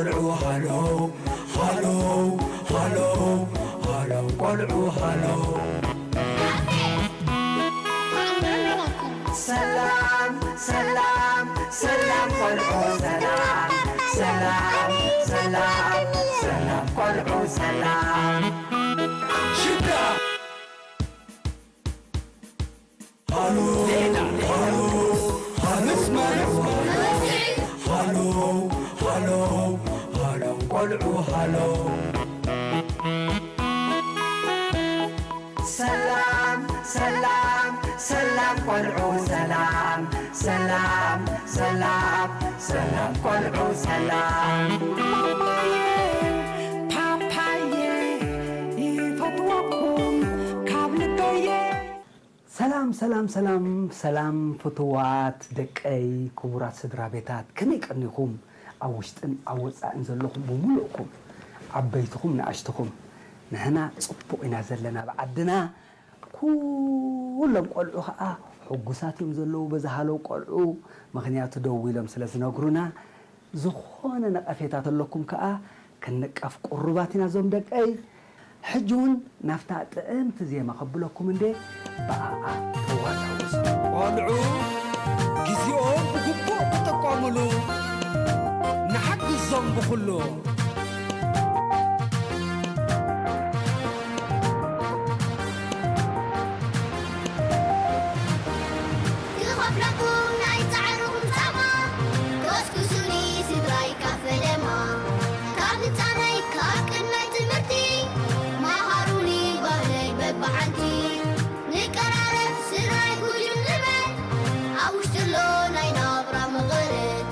ቆልዑ ሃሎ ሃሎ ሃሎ ሃሎ ቆልዑ ሃሎ። ሰላም ሰላም ሰላም ቆልዑ ሰላም ሰላም ሰላም ሰላም ቆልዑ ሰላም። ሽዳ ሃሎ ዜና ሃሎ ሃሎ መስመር ሃሎ ሃሎ ሃሎ ቆልዑ ሃሎ። ሰላም ሰላም ሰላም ቆልዑ ሰላም ሰላም ሰላም ሰላም ቆልዑ ሰላም። ፓፓየ ይፈትወኩም ካብ ልበየ። ሰላም ሰላም ሰላም ሰላም ፍቱዋት ደቀይ፣ ክቡራት ስድራ ቤታት፣ ከመይ ቀኒኹም? ኣብ ውሽጥን ኣብ ወጻእን ዘለኹም ብምሉእኩም፣ ዓበይትኹም ንኣሽትኹም፣ ንሕና ጽቡቕ ኢና ዘለና ኣብ ዓድና። ኩሎም ቆልዑ ኸኣ ሕጉሳት እዮም ዘለዉ በዚ ሃለው ቆልዑ፣ ምኽንያቱ ደዊሎም ስለ ዝነግሩና። ዝኾነ ነቐፌታ ተለኩም ከኣ ክንቃፍ ቅሩባት ኢና ዞም ደቀይ። ሕጂ እውን ናብታ ጥዕምቲ ዜማ ከብለኩም እንዴ፣ ብኣኣ ተዋዛወዙ። ቆልዑ ግዜኦም ብግቡእ ክጥቀሙሉ ንሓግዞም ብኹሉ። ክኸፍለኩም ናይ ጻዕርኹም ጻማ፣ ከስኩሱኒ ስድራይ ካብ ፈለማ። ካብ ህጻነይ ካብ ቅድመ ትምህርቲ፣ መሃሩኒ ባህለይ በብሓንቲ። ንቀራረብ ስድራይ ጉጅም ንበል፣ ኣብ ውሽጢ ኣሎ ናይ ናብራ መቐረት።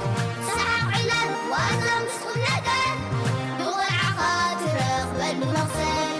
ሰሓቕ ዕላል ዋዛ ምስ ቁም ነገር፣ ብቖልዓኻ ትረኽበሉ መኽሰብ።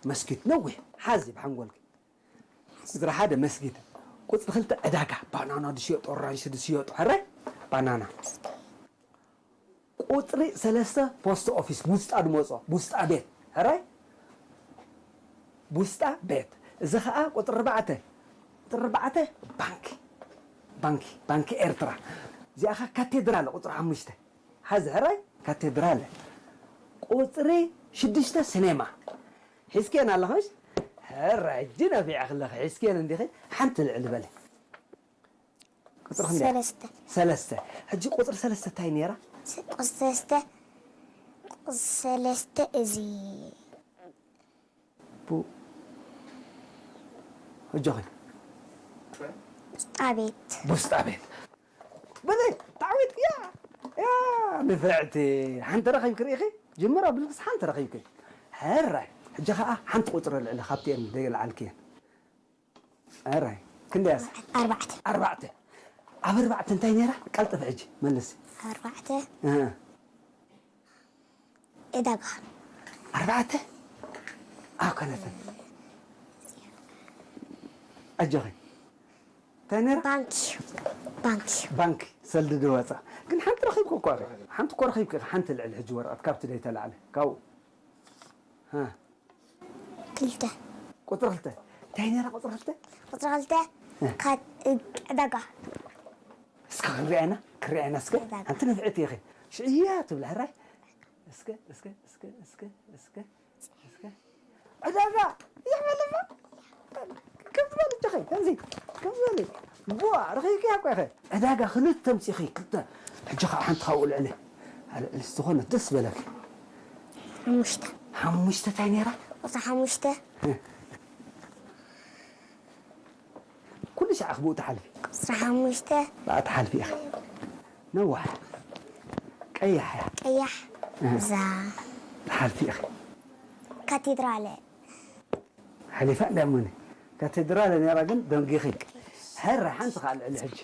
መስጊድ ነዊሕ ሓዚ ብሓንጎልኪ። ቁፅሪ ሓደ መስጊድ። ቁፅሪ ክልተ ዕዳጋ፣ ባናና ዝሽየጡ፣ ኣራንሺ ዝሽየጡ፣ ሕራይ ባናና። ቁፅሪ ሰለስተ ፖስት ኦፊስ፣ ቡስጣ ዝመፅኦ፣ ቡስጣ ቤት፣ ሕራይ ቡስጣ ቤት። እዚ ኸዓ ቁፅሪ ኣርባዕተ፣ ቁፅሪ ኣርባዕተ ባንኪ፣ ባንኪ፣ ባንኪ ኤርትራ። እዚኣ ኸዓ ካቴድራል ቁፅሪ ሓሙሽተ። ሓዚ ሕራይ ካቴድራል። ቁፅሪ ሽዱሽተ ሲኔማ። ሒዝክየን ኣለኽሽ? ሕራይ ሕጂ ነፊዐ ክለኺ ሒዝክየን እንዲኺ። ሓንቲ ልዕሊ በለ። ቁፅሪ ክንደይ? ሰለስተ። ሰለስተ። ሕጂ ቁፅሪ ሰለስተ እንታይ ነይራ? ቁፅሪ ሰለስተ፣ ቁፅሪ ሰለስተ እዚ። ቡ-፣ እጆኺ። ቡስጣ ቤት። ቡስጣ ቤት። በለ፣ ተዓዊትኪ፣ ያ፣ ያ፣ ንፍዕቲ። ሓንቲ ረኺብኪ ርኢኺ? ጅምሮ ብልክስ ሓንቲ ረኺብኪ። ሕራይ። ሕጂ ኸዓ ሓንቲ ቁፅሪ ልዕሊ ካብቲኤን ዘይለዓልክየን። ሕራይ። ክንደያስ? ኣርባዕተ። ኣርባዕተ። ኣብ ኣርባዕተ እንታይ ነይራ? ቀልጥፍ ሕጂ፣ መልሲ። ኣርባዕተ። እህ። ዕዳጋ። ኣርባዕተ? ኣኮነተን። ኣጆኺ። እንታይ ነይራ? ባንኪ። ባንኪ። ባንኪ፣ ሰልዲ ድወፃ። ግን ሓንቲ ረኺብኪ እኮ ኢኺ። ሓንቲ እኮ ረኺብኪ ኢኺ፣ ሓንቲ ልዕሊ ሕጂ ወረቐት ካብቲ ደይተላዕለ። ካብኡ። ሃ። ክልተ። ቁፅሪ ክልተ። እንታይ ነይራ ቁፅሪ ክልተ? ቁፅሪ ክልተ፣ እ። ካት-፣ እ፣ ዕዳጋ። እስከ ክንሪኣና፣ ክንሪኣና እስከ። ዕዳጋ። ሓንቲ ንፍዕቲ ኢኺ። ሽዕያ ትብላ፣ ሕራይ። እስከ፣ እስከ፣ እስከ፣ እስከ፣ እስከ፣ እስከ። ዕዳጋ። ይበልማ። ከም ዝበል እጆኺ፣ ከምዚ፣ ከም ዝበል። ቡዋ፣ ረኺብኪ እኮ ኢኺ። ዕዳጋ ክልተ ኣምፂእኺ፣ ክልተ። ሕጂ ኸዓ ሓንቲ ካብኡ ልዕሊ። ኣልዕሊ ዝኾነ ደስ በለኪ። ሓሙሽተ። ሓሙሽተ እንታይ ነይራ? ቁፅሪ ሓሙሽተ። እ። ኩሉ ሻዕ ክብኡ ትሓልፊ። ቁፅሪ ሓሙሽተ። ብኣ ትሓልፊ ኢኺ። ነዋሕ። ቀያሕ እያ። ቀያሕ። እ። እዛ። ትሓልፊ ኢኺ። ካቴድራለ። ሓሊፋ እንዳሞኒ። ካቴድራለ ነይራ ግን ደንጊኺ። ሕረ ሓንቲ ኻል ዕሊ ሕጂ።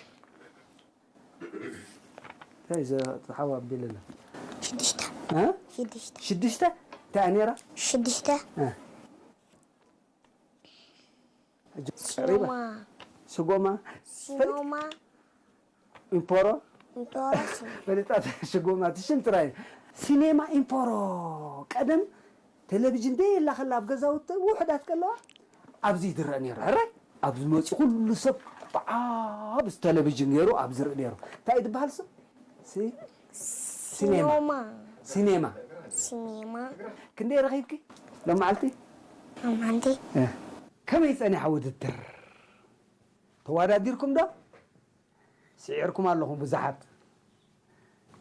እንታይ ዘ-፣ ተሓው ኣቢልና? ሽዱሽተ። እ? ሽዱሽተ። ሽዱሽተ? እንታይ እያ ነይራ? ሽዱሽተ። እ። ሕጂ ቀሪባ። ሲኖማ። ስጎማ። ሲኖማ። ኢምፖሮ? ኢምፖሮ ሲኖማ። ፈሊጣ ሽጎማ ትሽም ጥራይ። ሲኔማ ኢምፖሮ። ቀደም ቴሌቪዥን ደየላ ከላ ኣብ ገዛውቲ ውሑዳት ከለዋ ኣብዚ ይድረእ ነይሩ። ሕራይ ኣብዚ መፂኡ ኩሉ ሰብ ብዓብ ቴሌቪዥን ገይሩ ኣብ ዝርኢ ነይሩ። እንታይ እዩ ዝበሃል ስም? ሲ-፣ ሲኔማ። ሲኖማ። ሲኔማ። ሲኔማ። ክንደይ ረኺብኪ ሎም መዓልቲ? ሎም ሓንቲ። እ። ከመይ ጸኒሓ ውድድር? ተወዳዲርኩም ዶ? ስዒርኩም ኣለኹም ብዙሓት።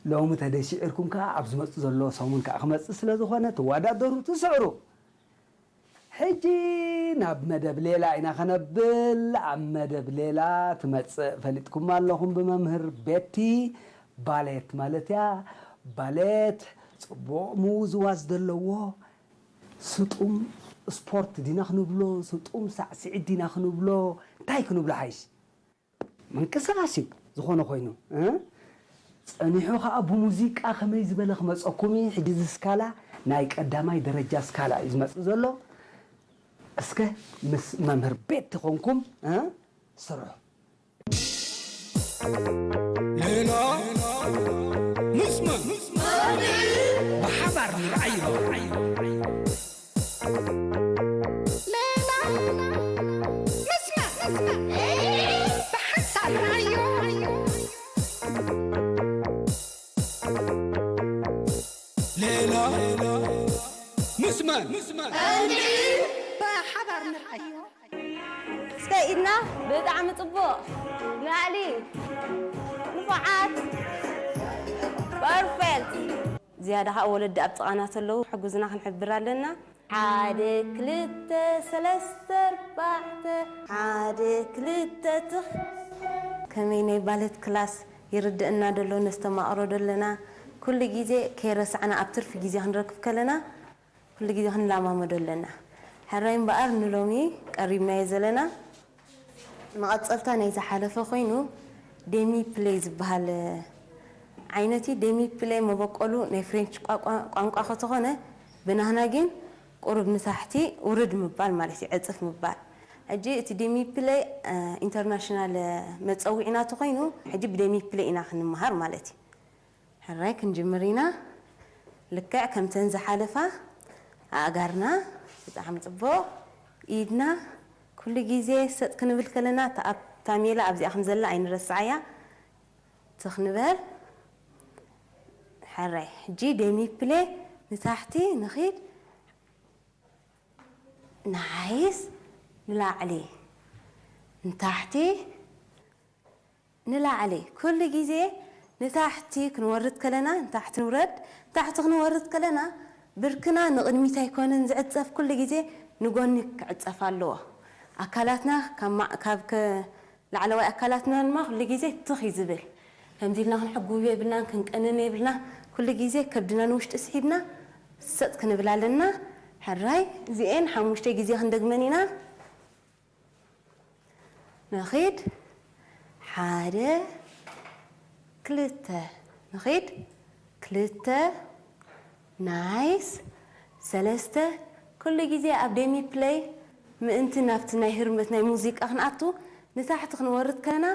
ሎሚ ተደይስዒርኩም ከኣ ኣብ ዝመጽእ ዘሎ ሰሙን ከኣ ክመጽእ ስለ ዝኾነ ትወዳደሩ፣ ትስዕሩ። ሕጂ ናብ መደብ ሌላ ኢና ኸነብል። ኣብ መደብ ሌላ ትመጽእ ፈሊጥኩም ኣለኹም ብመምህር ቤቲ። ባሌት ማለት እያ። ባሌት ጽቡቕ ምውዝዋዝ ዘለዎ ስጡም ስፖርት ዲና ክንብሎ፣ ስጡም ሳዕስዒት ዲና ክንብሎ፣ እንታይ ክንብሎ ሓይሽ? ምንቅስቓስ እዩ ዝኾነ ኮይኑ፣ እ? ጸኒሑ ኸኣ ብሙዚቃ ከመይ ዝበለ ክመጸኩም እዩ። ሕጂ እዚ ስካላ ናይ ቀዳማይ ደረጃ ስካላ እዩ ዝመጽእ ዘሎ። እስከ ምስ መምህር ቤቲ ኾንኩም፣ እ? ስርሑ። ሌላ ምስማዕ ብሓባር ንርኣዮ። ሌላ ምስማዕ ብሓንሳብ ንርኣዮ። ሌላ ምስማዕ ብሓባር ንርኣዮ። እስከ ኢድና። ብጣዕሚ ጽቡቕ። ንላዕሊ። ንፉዓት። ፐርፌክት። ዝያዳ ኸኣ ወለዲ ኣብ ጥቓና ተለዉ፣ ሕጉዝና ክንሕብር ኣለና። ሓደ፣ ክልተ፣ ሰለስተ፣ ኣርባዕተ። ሓደ፣ ክልተ፣ ትኽ። ከመይ ናይ ባለት ክላስ ይርድእና ደሎ፣ ነስተማቕሮ ደለና። ኩሉ ግዜ ከይረሳዕና ኣብ ትርፊ ግዜ ክንረክብ ከለና፣ ኩሉ ግዜ ክንለማመዶ ኣለና። ሕራይ እምበኣር ንሎሚ ቀሪብናዮ ዘለና መቐጸልታ ናይ ዝሓለፈ ኮይኑ፣ ደሚ ፕሌይ ዝበሃል ዓይነት እዩ። ደሚ ፕሌይ መበቆሉ ናይ ፍሬንች ቋ-፣ ቋ-፣ ቋንቋ ከተኾነ፣ ብናህና ግን ቁሩብ ንታሕቲ ውርድ ምባል ማለት እዩ፣ ዕጽፍ ምባል። ሕጂ እቲ ዴሚ ፕለይ፣ እ፣ ኢንተርናሽናል፣ እ፣ መጸውዒና ተኾይኑ፣ ሕጂ ብዴሚ ፕለይ ኢና ክንመሃር ማለት እዩ። ሕራይ ክንጅምር ኢና። ልክዕ ከምተን ዝሓለፋ ኣእጋርና ብጣዕሚ ጽቡቕ፣ ኢድና ኩሉ ግዜ ሰጥ ክንብል ከለና፣ እታ ኣብ-፣ እታ ሜላ ኣብዚኣ ከም ዘላ ኣይንረስዓያ። ትኽ ንበል። ሕራይ፣ ሕጂ ዴሚ ፕሌ ንታሕቲ ንኺድ። ናይስ። ንላዕሊ፣ ንታሕቲ፣ ንላዕሊ። ኩሉ ግዜ ንታሕቲ ክንወርድ ከለና፣ ንታሕቲ ንውረድ፣ ንታሕቲ ክንወርድ ከለና፣ ብርክና ንቕድሚት ኣይኮነን ዝዕጸፍ፣ ኩሉ ግዜ ንጎኒ ክዕጸፍ ኣለዎ። ኣካላትና ካብ ማ-፣ ካብ ከ-፣ ላዕለዋይ ኣካላትና ድማ ኩሉ ግዜ ትኽ እዩ ዝብል። ከምዚ ኢልና ክንሕጉብ የብልናን፣ ክንቀንን የብልና። ኩሉ ግዜ ከብድና ንውሽጢ ስሒብና ሰጥ ክንብል ኣለና። ሕራይ፣ እዚኤን ሓሙሽተ ግዜ ክንደግመን ኢና። ንኺድ። ሓደ፣ ክልተ። ንኺድ። ክልተ። ናይስ። ሰለስተ። ኩሉ ግዜ ኣብ ዴሚ ፕለይ ምእንቲ ናብቲ ናይ ህርመት ናይ ሙዚቃ ክንኣቱ፣ ንታሕቲ ክንወርድ ከለና፣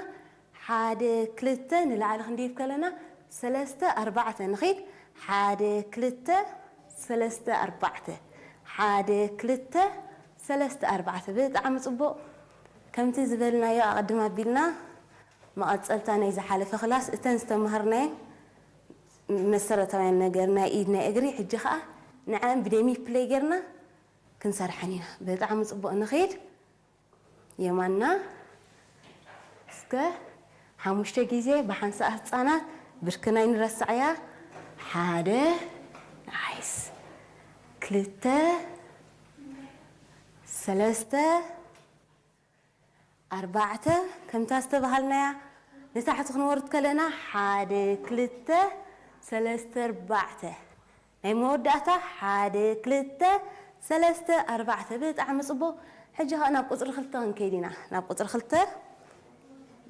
ሓደ፣ ክልተ፣ ንላዕሊ ክንድይብ ከለና፣ ሰለስተ፣ ኣርባዕተ። ንኺድ። ሓደ፣ ክልተ፣ ሰለስተ፣ ኣርባዕተ። ሓደ፣ ክልተ፣ ሰለስተ፣ ኣርባዕተ። ብጣዕሚ ጽቡቕ። ከምቲ ዝበልናዮ ኣቐድም ኣቢልና፣ መቐጸልታ ናይ ዝሓለፈ ክላስ እተን ዝተማሃርናየን መሰረታውያን ነገር ናይ ኢድ፣ ናይ እግሪ፣ ሕጂ ኸኣ ንዐን ብዴሚ ፕለይ ጌርና ክንሰርሐን ኢና። ብጣዕሚ ጽቡቕ፣ ንኺድ። የማንና እስከ ሓሙሽተ ግዜ ብሓንሳእ ህጻናት ብርክና ኣይንረስዓያ። ሓደ፣ ናይስ። ክልተ፣ ሰለስተ፣ ኣርባዕተ፣ ከምታ ዝተባሃልናያ ንታሕቲ ክንወርድ ከለና፣ ሓደ፣ ክልተ፣ ሰለስተ፣ ኣርባዕተ። ናይ መወዳእታ፣ ሓደ፣ ክልተ፣ ሰለስተ፣ ኣርባዕተ። ብጣዕሚ ጽቡቕ። ሕጂ ኸኣ ናብ ቁጽሪ ክልተ ክንከይድ ኢና። ናብ ቁጽሪ ክልተ።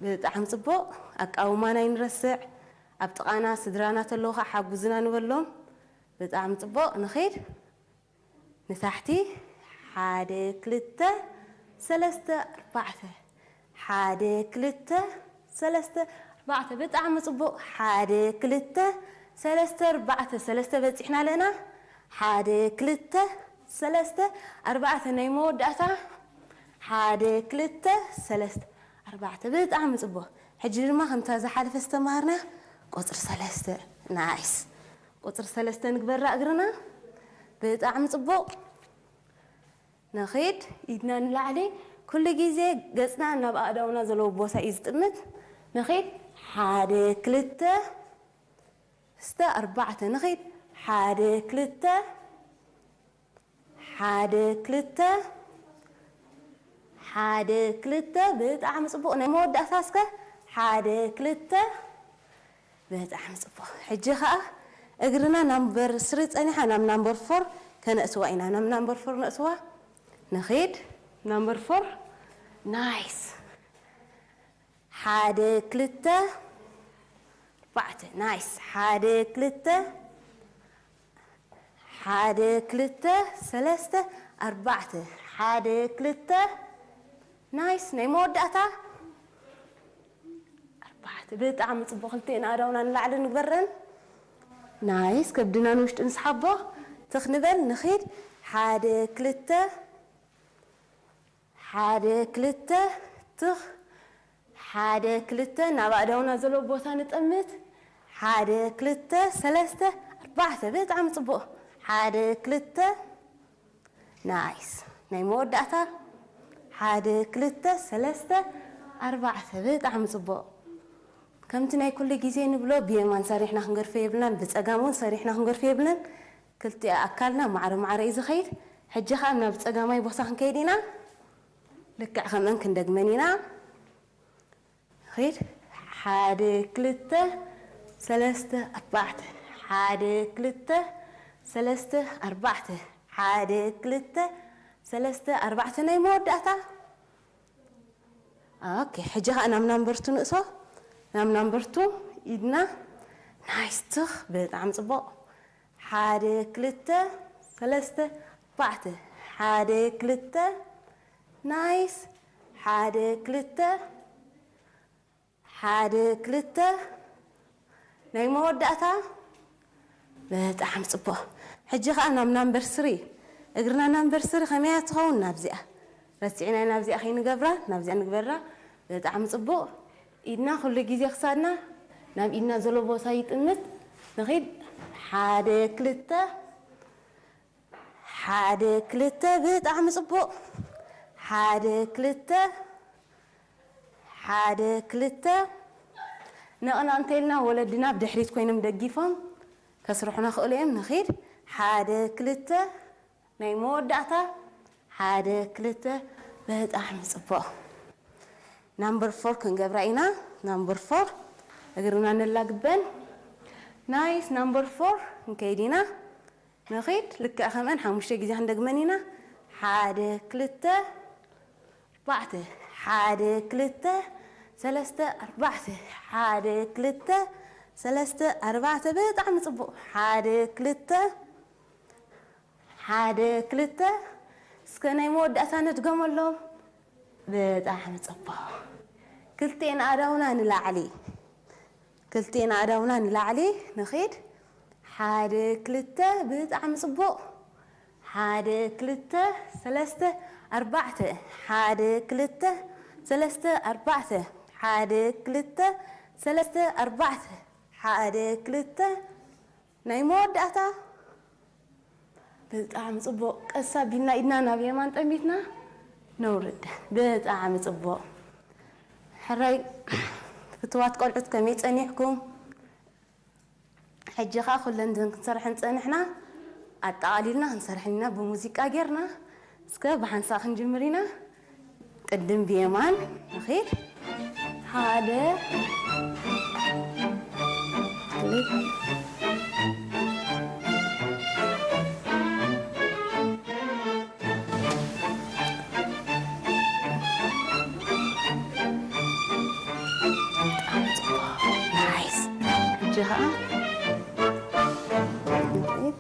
ብጣዕሚ ጽቡቕ። ኣቃውማና ኣይንረስዕ። ኣብ ጥቓና ስድራና ተለዉ ኸኣ ሓጉዝና ንበሎም። ብጣዕሚ ጽቡቕ። ንኺድ። ንታሕቲ። ሓደ፣ ክልተ፣ ሰለስተ፣ ኣርባዕተ። ሓደ፣ ክልተ፣ ሰለስተ፣ ኣርባዕተ። ብጣዕሚ ጽቡቕ። ሓደ፣ ክልተ፣ ሰለስተ፣ ኣርባዕተ። ሰለስተ በጺሕና ኣለና። ሓደ፣ ክልተ፣ ሰለስተ፣ ኣርባዕተ። ናይ መወዳእታ። ሓደ፣ ክልተ፣ ሰለስተ፣ ኣርባዕተ። ብጣዕሚ ጽቡቕ። ሕጂ ድማ ከምታ ዝሓለፈ ዝተማሃርና ቁጽሪ ሰለስተ። ናይስ። ቁጽሪ ሰለስተ ንግበራ እግርና። ብጣዕሚ ጽቡቕ። ንኺድ፣ ኢድና ንላዕሊ። ኩሉ ግዜ ገጽና ናብ ኣእዳውና ዘለዎ ቦታ እዩ ዝጥምት። ንኺድ፣ ሓደ፣ ክልተ፣ እስተ ኣርባዕተ። ንኺድ፣ ሓደ፣ ክልተ፣ ሓደ፣ ክልተ፣ ሓደ፣ ክልተ። ብጣዕሚ ጽቡቕ። ናይ መወዳእታ እስከ፣ ሓደ፣ ክልተ። ብጣዕሚ ጽቡቕ። ሕጂ ኸኣ እግርና ናምበር ስሪ ጸኒሓ ናብ ናምበር ፎር ከነእትዋ ኢና። ናብ ናምበር ፎር ነእትዋ። ንኺድ። ናምበር ፎር። ናይስ። ሓደ፣ ክልተ፣ ኣርባዕተ። ናይስ። ሓደ፣ ክልተ፣ ሓደ፣ ክልተ፣ ሰለስተ፣ ኣርባዕተ። ሓደ፣ ክልተ። ናይስ። ናይ መወዳእታ። ኣርባዕተ። ብጣዕሚ ጽቡቕ። ክልቲኤን ኣእዳውና ንላዕሊ ንግበረን። ናይስ። ከብድና ንውሽጢ ንስሓቦ። ትኽ ንበል። ንኺድ። ሓደ፣ ክልተ፣ ሓደ፣ ክልተ፣ ትኽ። ሓደ፣ ክልተ፣ ናብ ኣእዳውና ዘሎ ቦታ ንጠምት። ሓደ፣ ክልተ፣ ሰለስተ፣ ኣርባዕተ። ብጣዕሚ ጽቡቕ። ሓደ፣ ክልተ፣ ናይስ። ናይ መወዳእታ። ሓደ፣ ክልተ፣ ሰለስተ፣ ኣርባዕተ። ብጣዕሚ ጽቡቕ። ከምቲ ናይ ኩሉ ግዜ ንብሎ፣ ብየማን ሰሪሕና ክንገድፎ የብልናን፣ ብጸጋም እውን ሰሪሕና ክንገድፎ የብልናን። ክልቲኡ ኣካልና ማዕረ ማዕረ እዩ ዝኸይድ። ሕጂ ኸኣ ናብ ጸጋማይ ቦታ ክንከይድ ኢና። ልክዕ ከምአን ክንደግመን ኢና። ኺድ። ሓደ፣ ክልተ፣ ሰለስተ፣ ኣርባዕተ። ሓደ፣ ክልተ፣ ሰለስተ፣ ኣርባዕተ። ሓደ፣ ክልተ፣ ሰለስተ፣ ኣርባዕተ። ናይ መወዳእታ። ኦኬ፣ ሕጂ ኸኣ ናብ ናምበር ቱ ንእሶ። ናብ ናምበር ቱ ኢድና። ናይስ፣ ትኽ። ብጣዕሚ ጽቡቕ። ሓደ፣ ክልተ፣ ሰለስተ፣ ኣርባዕተ፣ ሓደ ክልተ፣ ናይስ፣ ሓደ ክልተ፣ ሓደ ክልተ፣ ናይ መወዳእታ። ብጣዕሚ ጽቡቕ። ሕጂ ኸኣ ናብ ናምበር ስሪ። እግርና ናምበር ስሪ ከመይ እያ ትኸውን? ናብዚኣ ረሲዕናያ፣ ናብዚኣ ከይንገብራ፣ ናብዚኣ ንግበራ። ብጣዕሚ ጽቡቕ። ኢድና ኩሉ ግዜ ክሳድና ናብ ኢድና ዘሎ ቦታ ይጥምት። ንኺድ። ሓደ ክልተ፣ ሓደ ክልተ፣ ብጣዕሚ ጽቡቕ። ሓደ ክልተ፣ ሓደ ክልተ። ነቕነቕ እንተኢልና ወለድና ብድሕሪት ኮይኖም ደጊፎም ከስርሑና ክእሉ እዮም። ንኺድ። ሓደ ክልተ፣ ናይ መወዳእታ። ሓደ ክልተ፣ ብጣዕሚ ጽቡቕ። ናምበር ፎር ክንገብራ ኢና። ናምበር ፎር፣ እግርና ነላግበን። ናይስ። ናምበር ፎር ክንከይድ ኢና። ንኺድ። ልክዕ ከምአን ሓሙሽተ ግዜ ክንደግመን ኢና። ሓደ ክልተ ኣርባዕተ፣ ሓደ ክልተ ሰለስተ ኣርባዕተ፣ ሓደ ክልተ ሰለስተ ኣርባዕተ። ብጣዕሚ ጽቡቕ። ሓደ ክልተ፣ ሓደ ክልተ። እስከ ናይ መወዳእታ ንድገመሎም። ብጣዕሚ ጽቡቕ። ክልቴን ኣእዳውና ንላዕሊ። ክልቴን ኣእዳውና ንላዕሊ ንኺድ። ሓደ ክልተ፣ ብጣዕሚ ጽቡቕ። ሓደ ክልተ ሰለስተ ኣርባዕተ፣ ሓደ ክልተ ሰለስተ ኣርባዕተ፣ ሓደ ክልተ ሰለስተ ኣርባዕተ፣ ሓደ ክልተ። ናይ መወዳእታ። ብጣዕሚ ጽቡቕ። ቀስ ኣቢልና ኢድና ናብ የማን ጠሚትና ነውርድ። ብጣዕሚ ጽቡቕ። ሕራይ ፍትዋት ቆልዑት ከመይ ጸኒሕኩም? ሕጂ ኸኣ ኩለን እዘን ክንሰርሐን ጸንሕና ኣጠቓሊልና ክንሰርሐን ኢና ብሙዚቃ ጌርና። እስከ ብሓንሳእ ክንጅምር ኢና። ቅድም ብየማን ንኺድ። ሓደ፣ ክልተ፣ ናይስ። ሕጂ ኸኣ ንኺድ።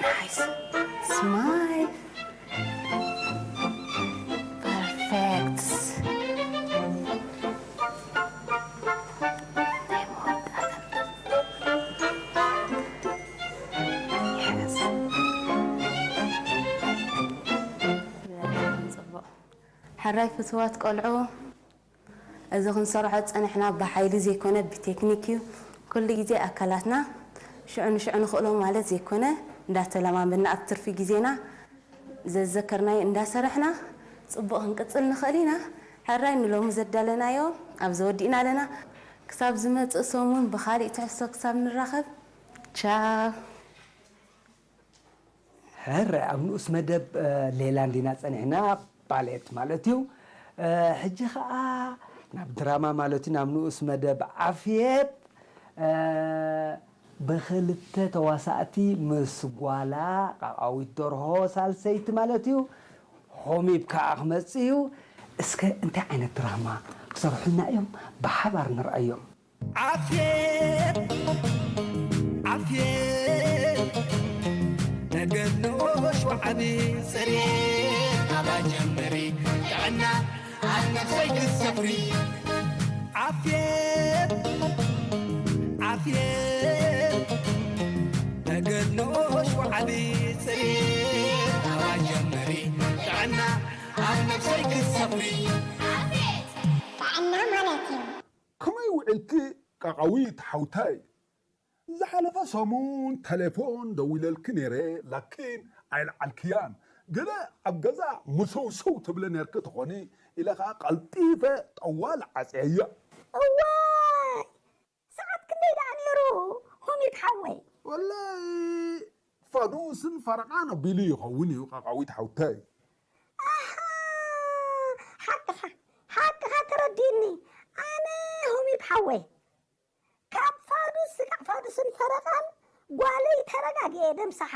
ናይስ። ስማይል። ፐርፌክት። ናይ መወዳእታ። የስ። በጣም ጽቡቕ። ሕራይ ፍትዋት ቆልዑ። እዚ ክንሰርሖ ዝጸናሕና ብሓይሊ ዘይኮነ ብቴክኒክ እዩ። ኩሉ ግዜ ኣካላትና ሽዑ ንሽዑ ንኽእሎ ማለት ዘይኮነ፣ እንዳተለማመድና ኣብ ትርፊ ግዜና ዘዘከርናዮ እንዳሰራሕና ጽቡቕ ክንቅጽል ንኽእል ኢና። ሕራይ ንሎሚ ዘዳለናዮ ኣብዚ ወዲእና ኣለና። ክሳብ ዝመጽእ ሰሙን ብኻሊእ ትሕዝቶ ክሳብ ንራኸብ፣ ቻው። ሕራይ ኣብ ንኡስ መደብ፣ እ፣ ሌላ እንዲና ጸኒሕና፣ ባሌት ማለት እዩ። እ፣ ሕጂ ኸኣ ናብ ድራማ ማለት እዩ፣ ናብ ንኡስ መደብ ዓፍየት፣ እ፣ ብኽልተ ተዋሳእቲ ምስ ጓላ ቃቃዊት ደርሆ ሳልሰይቲ ማለት እዩ፣ ሆሚብ ከኣ ክመጽእ እዩ። እስከ እንታይ ዓይነት ድራማ ክሰርሑልና እዮም? ብሓባር ንርኣዮም። ዓፍየት፣ ዓፍየት፣ ነገር ንኡሽ ወዓቢ ጽሬት ናባ ጀምሪ፣ ጥዕና ኣብ ነፍሰይ ክትሰፍሪ። ዓፍየት፣ ዓፍየት፣ ነገር ንኡሽ ወዓቢ ጽሬት ናባ ጀምሪ፣ ጥዕና ኣብ ነፍሰይ ክትሰፍሪ። ጥዕና ማለት እዩ። ከመይ ውዒልኪ ቃቃዊት ሓውታይ? ዝሓለፈ ሰሙን ተሌፎን ደዊለልኪ ነይረ፣ ላኪን ኣይለዓልክያን። ገለ ኣብ ገዛ ምሰውሰው ትብሊ ነርኪ ትኾኒ ኢለ ኸኣ ቀልጢፈ ጠዋል ዓጽየያ። እዋይ! ሰዓት ክንደይ ደኣ ነይሩ፣ ሆሚብ ሓወይ? ወላይ፣ ፋዱስን ፈረቓን ኣቢሉ ይኸውን እዩ፣ ቃቃዊት ሓውታይ። ኣሃ፣ ሓቅኻ፣ ሓቅኻ ተረዲእኒ። ኣነ ሆሚብ ሓወይ፣ ካብ ፋዱስ ስጋዕ ፋዱስን ፈረቓን ጓለይ ተረጋግኤ ደምሳሓ።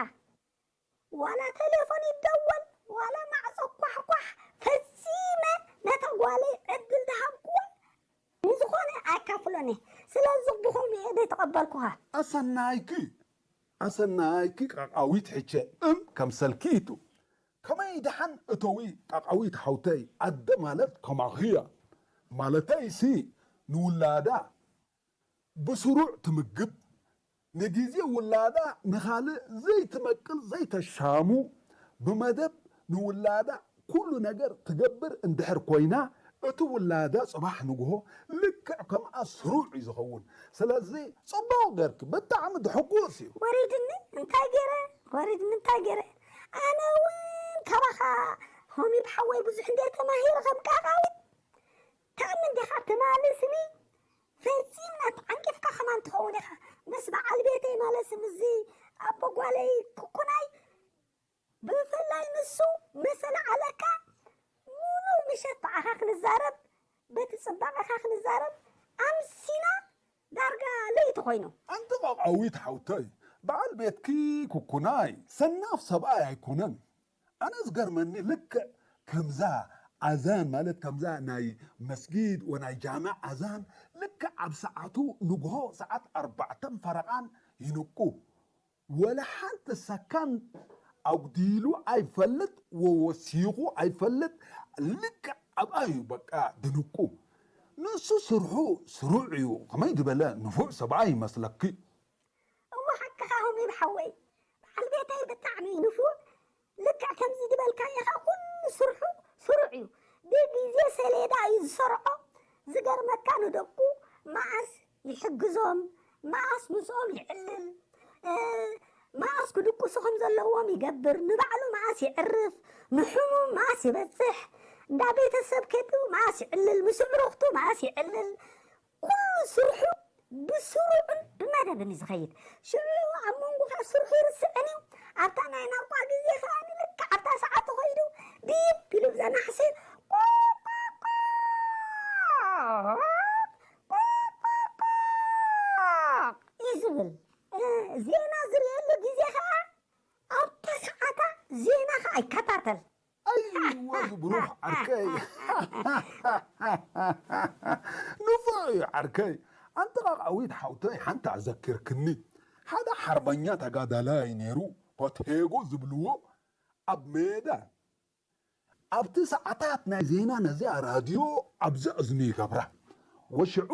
ዋላ ተሌፎን ይደወል፣ ዋላ ማዕጾ ኳሕኳሕ፣ ፈጺመ ነታ ጓለይ ዕድል ዝሃብኩዋ ንዝኾነ ኣይካፍሎን እየ። ስለዚ ብኸምኡ እየ ዘይተቐበልኩኻ። ኣሰናይኪ። ኣሰናይኪ ቃቃዊት ሕቸ እም ከምሰልኪ ይቱ። ከመይ ደሓን እተዊ ቃቃዊት ሓውተይ፣ ኣደ ማለት ከማኺ እያ። ማለተይሲ ንውላዳ ብስሩዕ ትምግብ፣ ንግዜ ውላዳ ንኻልእ ዘይትመቅል ዘይተሻሙ፣ ብመደብ ንውላዳ ኩሉ ነገር ትገብር እንድሕር ኮይና፣ እቲ ውላዳ ጽባሕ ንግሆ ልክዕ ከምኣ ስሩዕ እዩ ዝኸውን። ስለዚ ጽቡቕ ገርኪ፣ ብጣዕሚ ድሕጉስ እዩ። ወሪድኒ እንታይ ገይረ? ወሪድኒ እንታይ ገይረ? ኣነ እውን ካባኻ ሆሚብ ሓወይ ብዙሕ እንደ ተማሂረ ከም ቃቃዊት። ተኣምን ዲኻ ትማሊ ስኒ ፈጺምና ተዓንቂፍካ ከማን ትኸውን ኢኻ። ምስ በዓል ቤተይ ማለት ምስዚ ኣቦ ጓለይ ኩኩናይ ብፍላይ ንሱ ምስ ለዓለካ ሙሉእ ምሸት ብኣኻ ክንዛረብ በቲ ጽባቐኻ ክንዛረብ ኣምሲና ዳርጋ ለይቲ ኮይኑ። ኣንቲ ቃቃዊት ሓውተይ፣ በዓል ቤትኪ ኩኩናይ ሰናፍ ሰብኣይ ኣይኮነን። ኣነ ዝገርመኒ ልክዕ ከምዛ ኣዛን ማለት ከምዛ ናይ መስጊድ ወናይ ጃምዕ ኣዛን ልክዕ ኣብ ሰዓቱ ንግሆ ሰዓት ኣርባዕተን ፈረቓን ይንቁ። ወላ ሓንቲ ሰካንድ ኣጉዲሉ ኣይፈልጥ፣ ወወሲኹ ኣይፈልጥ። ልክዕ ኣብኣ እዩ በቃ ድንቁ። ንሱ ስርሑ ስሩዕ እዩ። ከመይ ዝበለ ንፉዕ ሰብኣይ ይመስለኪ? እሞ ሓቅኻ ሆሚብ ሓወይ፣ በዓል ቤተይ ብጣዕሚ እዩ ንፉዕ። ልክዕ ከምዚ ዝበልካዮ ኸዓ ኩሉ ስርሑ ስሩዕ እዩ። ብግዜ ሰሌዳ እዩ ዝሰርዖ። ዝገርመካ ንደቁ መዓስ ይሕግዞም፣ መዓስ ምስኦም ይዕልል፣ እ፣ መዓስ ክድቅሱ ከም ዘለዎም ይገብር፣ ንባዕሉ መዓስ የዕርፍ፣ ንሕሙም መዓስ ይበጽሕ፣ እንዳ ቤተሰብ ከዱ መዓስ ይዕልል፣ ምስ ኣዕሩኽቱ መዓስ ይዕልል። ኩሉ ስርሑ ብስሩዕን ብመደብን እዩ ዝኸይድ። ሽዑ ኣብ መንጎ ካብ ስርሑ ይርስዕን እዩ። ኣብታ ናይ ናቋ ግዜ ከኣ ንልክዕ ኣብታ ሰዓቱ ኸይዱ ቢብ ኢሉ ብዛ ናሕሲ ቆቋቋ ቆቋቋ እዩ ዝብል። እ፣ ዜና ዝርእየሉ ግዜ ከኣ ኣብታ ሰዓታ ዜና ከኣ ይከታተል። ኣይዋ፣ እዚ ብሩኽ ዓርከይ። ንፉዕ እዩ ዓርከይ። ኣንተ ቃቃዊት ሓውተይ፣ ሓንቲ ኣዘኪርክኒ። ሓደ ሓርበኛ ተጋዳላይ ነይሩ፣ ፖቴጎ ዝብልዎ፣ ኣብ ሜዳ ኣብቲ ሰዓታት ናይ ዜና ነዚኣ ራድዮ ኣብዚ እዝኑ ይገብራ። ወሽዑ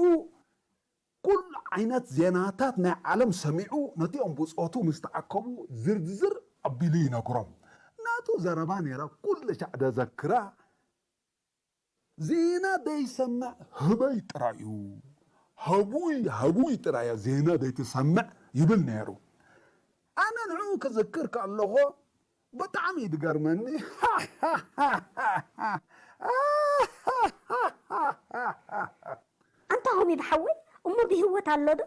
ኩሉ ዓይነት ዜናታት ናይ ዓለም ሰሚዑ፣ ነቲኦም ብጾቱ ምስ ተኣከቡ ዝርዝር ኣቢሉ ይነግሮም። ናቱ ዘረባ ነይራ፣ ኩሉ ሻዕ ደዘክራ። ዜና ደይሰምዕ ህበይ ጥራይ እዩ፣ ህቡይ፣ ህቡይ ጥራይ እያ ዜና ደይትሰምዕ ይብል ነይሩ። ኣነ ንዕኡ ክዝክር ከለኹ ብጣዕሚ እዩ ዝገርመኒ። ኣንታ ሆሚብ ሓወይ፣ እሞ ብህይወት ኣሎ ዶ?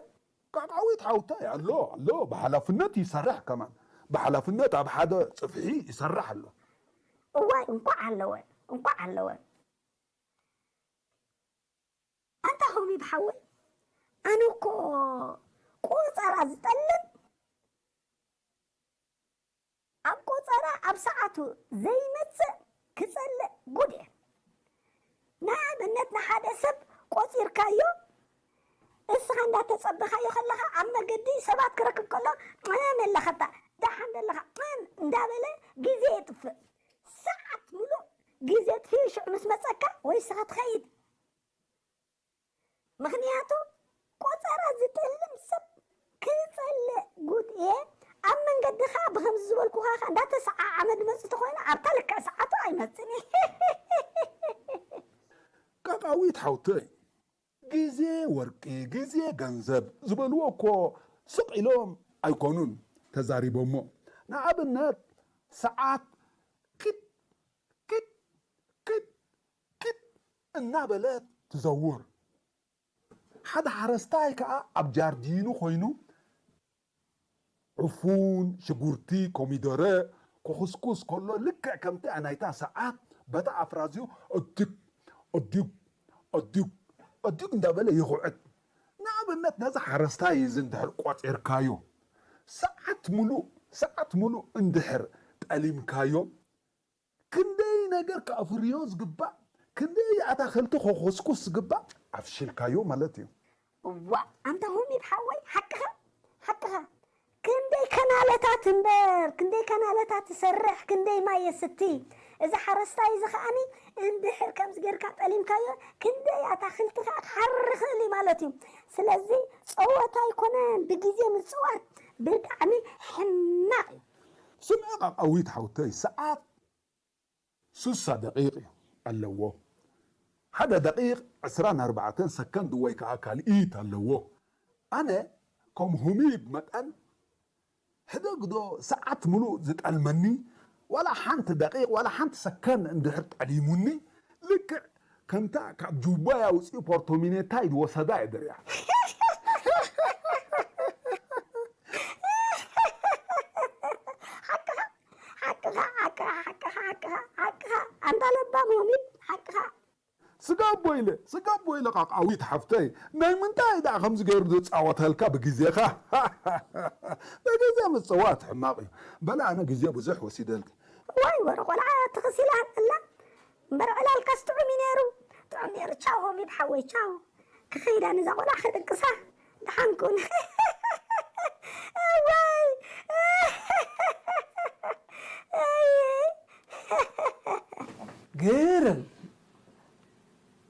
ቃቃዊት ሓውታይ ኣሎ፣ ኣሎ፣ ብሓላፍነት ይሰርሕ ከማን። ብሓላፍነት ኣብ ሓደ ጽፍሒ ይሰርሕ ኣሎ። እዋይ፣ እንቋዕ ኣለወ፣ እንቋዕ ኣለወ። ኣንታ ሆሚብ ሓወይ፣ ኣነ እኮ ቆጸራ ዝጠልብ፣ ኣብ ቆጸራ ኣብ ሰዓቱ ዘይመጽእ ክጸልእ ጉድ እየ። ንኣብነት ንሓደ ሰብ ቆጺርካዮ፣ እስኻ እንዳተጸበኻዮ ከለኻ ኣብ መገዲ ሰባት ክረክብ ከሎ፣ "ዕም ኣለኻታ፣ ደሓን ደለኻ፣ ዕም" እንዳበለ ግዜ የጥፍእ። ሰዓት ምሉእ ግዜ ኣጥፊኡ ሽዑ ምስ መጸካ ወይ እስኻ ትኸይድ። ምኽንያቱ ቆጸራ ዝጠልም ሰብ ክጸልእ ጉድ እየ። ኣብ መንገዲ ኸኣ ብኸምዚ ዝበልኩኻ ኸኣ እንዳተሰዓዓመ ዝመጽእ ተኾይኑ ኣብታ ልክዕ ሰዓቱ ኣይመጽእን እየ። ቃቃዊት ሓውተይ፣ ግዜ ወርቂ፣ ግዜ ገንዘብ ዝበልዎ እኮ ስቕ ኢሎም ኣይኮኑን ተዛሪቦሞ። ንኣብነት ሰዓት ኪድ ኪድ ኪድ ኪድ እናበለት ትዘውር። ሓደ ሓረስታይ ከኣ ኣብ ጃርዲኑ ኮይኑ ዕፉን፣ ሽጉርቲ፣ ኮሚደረ ክኹስኩስ ከሎ ልክዕ ከምቲ ናይታ ሰዓት በታ ኣፍራዚኡ እድግ እድግ እድግ እድግ እንዳበለ ይኹዕት። ንኣብነት ነዚ ሓረስታይ እዚ እንድሕር ቆጺርካዮ ሰዓት ሙሉእ ሰዓት ሙሉእ እንድሕር ጠሊምካዮ ክንደይ ነገር ከፍርዮ ዝግባእ፣ ክንደይ ኣታኽልቲ ከኾስኩስ ዝግባእ ኣፍሽልካዮ ማለት እዩ። እዋ፣ ኣንታ ሆሚብ ሓወይ፣ ሓቅኻ፣ ሓቅኻ። ክንደይ ከናለታት እምበር፣ ክንደይ ከናለታት ትሰርሕ፣ ክንደይ ማይ የስቲ። እዚ ሓረስታይ እዚ ከኣኒ እንድሕር ከምዚ ጌርካ ጠሊምካዮ፣ ክንደይ ኣታኽልቲ ከኣ ክሓሪ ይኽእል እዩ ማለት እዩ። ስለዚ ጸወታ ኣይኮነን፣ ብግዜ ምጽዋት ብጣዕሚ ሕማቕ እዩ። ስምዒ ቃቃዊት ሓውተይ፣ ሰዓት ሱሳ ደቂቕ እዩ ኣለዎ። ሓደ ደቂቕ ዕስራን ኣርባዕተን ሰከንድ ወይ ከዓ ካልኢት ኣለዎ። ኣነ ከም ሁሚብ መጠን ሕደግዶ ሰዓት ምሉእ ዝጠልመኒ ዋላ ሓንቲ ደቂቕ ዋላ ሓንቲ ሰከንድ እንድሕር ጠሊሙኒ ልክዕ ከምታ ካብ ጁባይ ኣውፂኡ ፖርቶሚኔታይ ዝወሰዳ እየ ድሪያ። ሓቅኻ ሓቅኻ ሓቅኻ ሓቅኻ ሓቅኻ ሓቅኻ ኣንታ ለባም ሆሚድ ሓቅኻ ስጋቦ ኢለ ስጋቦ ኢለ ቃቃዊት ሓፍተይ ናይ ምንታይ ደኣ ከምዚ ገይሩ ዝፃወተልካ ብግዜኻ ብግዜ ምፅዋት ሕማቕ እዩ በላ ኣነ ግዜ ብዙሕ ወሲደልኪ ዋይ ወረ ቆልዓ ትኽሲላ ኣላ እምበር ዕላልካስ ጥዑም እዩ ነይሩ ጥዑም ነይሩ ቻው ሆሚድ ሓወይ ቻው ክኸይዳ ነዛ ቆልዓ ክድቅሳ ደሓን ኩን እዋይ ግርም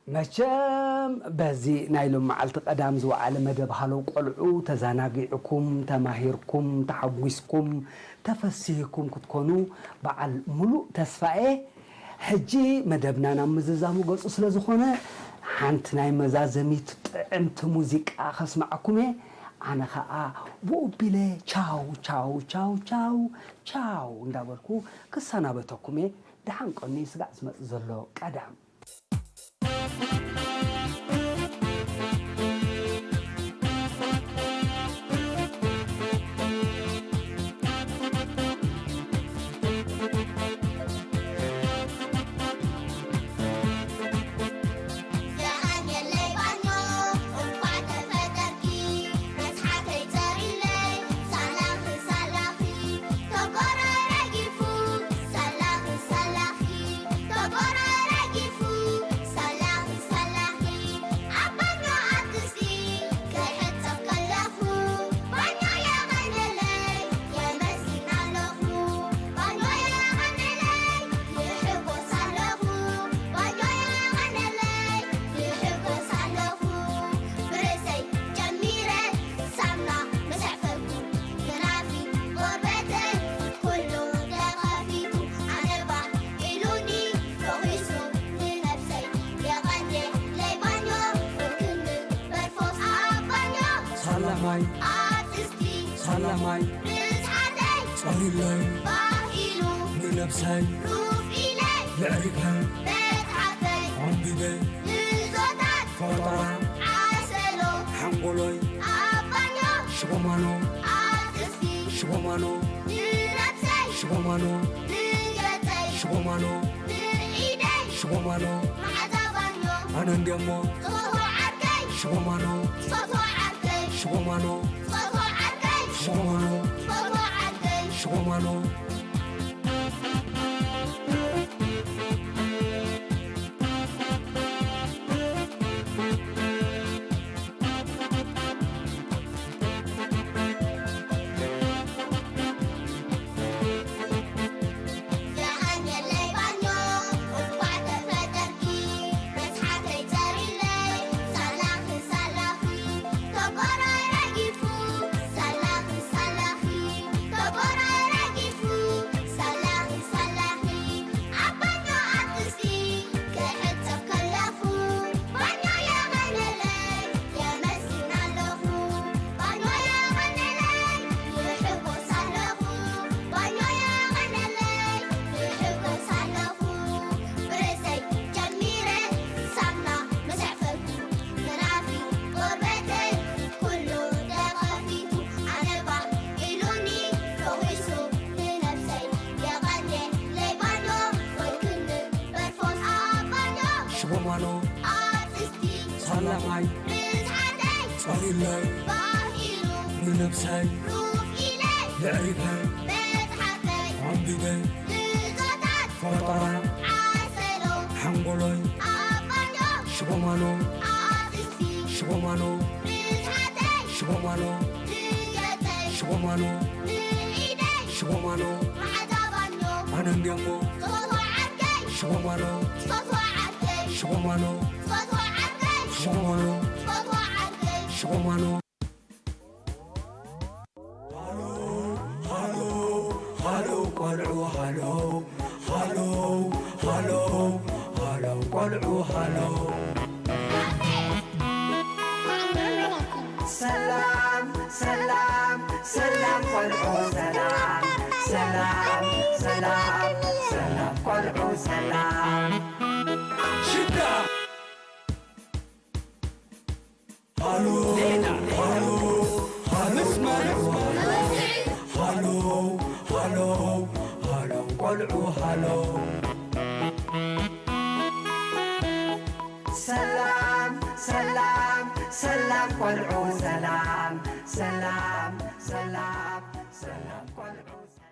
መቸም በዚ ናይ ሎም መዓልቲ ቀዳም ዝወዓለ መደብ ሃለው ቆልዑ ተዛናጊዕኩም ተማሂርኩም ተሓጒስኩም ተፈሲህኩም ክትኮኑ በዓል ሙሉእ ተስፋ እየ ሕጂ መደብና ናብ ምዝዛሙ ገፁ ስለ ዝኾነ ሓንቲ ናይ መዛዘሚት ጥዕምቲ ሙዚቃ ከስማዓኩም እየ ኣነ ኸዓ ብኡ ቢለ ቻው ቻው ቻው ቻው ቻው እንዳበልኩ ክሰናበተኩም እየ ደሓን ቀኒ ስጋዕ ዝመፅ ዘሎ ቀዳም ሰላማይ ኣርእስቲ ሰላማይ ብዝሓተይ ጸሪለይ ባህ ኢሉ ንነብሰይ ሩፍ ኢለይ የዕሪፈ መጽሓፈይ ኣንቢበ ንዞታት ፈጠራ ዓሰሎ ሓንጎሎይ ኣባዮ ሽጎማኖ ኣርእስቲ ሽጎማኖ ንነብሰይ ሽጎማኖ ንገጸይ ሽጎማኖ ንኢደይ ሽጎማኖ መዓዛ ባዮ ኣነ እንድየሞ ዝፈትዎ ዓርከይ ሽጎማኖ ዝፈትዎ ዓርከይ ሽጎማኖ ዝፈትዎ ዓርከይ ሽጎማኖ ዝፈትዎ ዓርከይ ሽጎማኖ ሽጎማኖ፣ ንኢደይ ሽጎማኖ፣ መዓዛ ባኞ፣ ኣነንያሞ፣ ጾታ ዓርከይ ሽጎማኖ፣ ጾታ ዓርከይ ሽጎማኖ፣ ጾታ ዓርከይ ሽጎማኖ፣ ጾታ ዓርከይ ሽጎማኖ። ሃሎ፣ ሃሎ፣ ሃሎ፣ ቆልዑ ሃሎ፣ ሃሎ፣ ሃሎ፣ ሃሎ፣ ቆልዑ ሃሎ። ሰላም፣ ሰላም፣ ሰላም፣ ቆልዑ ሰላም፣ ሰላም፣ ሰላም፣ ሰላም፣ ቆልዑ ሰላም። ሽዳ ሃሎ፣ ሃሎ፣ ሃሎ፣ ሃሎ፣ ሃሎ፣ ሃሎ፣ ቆልዑ ሃሎ። ሰላም፣ ሰላም፣ ሰላም፣ ቆልዑ ሰላም፣ ሰላም፣ ሰላም፣ ሰላም፣ ቆልዑ ሰላም።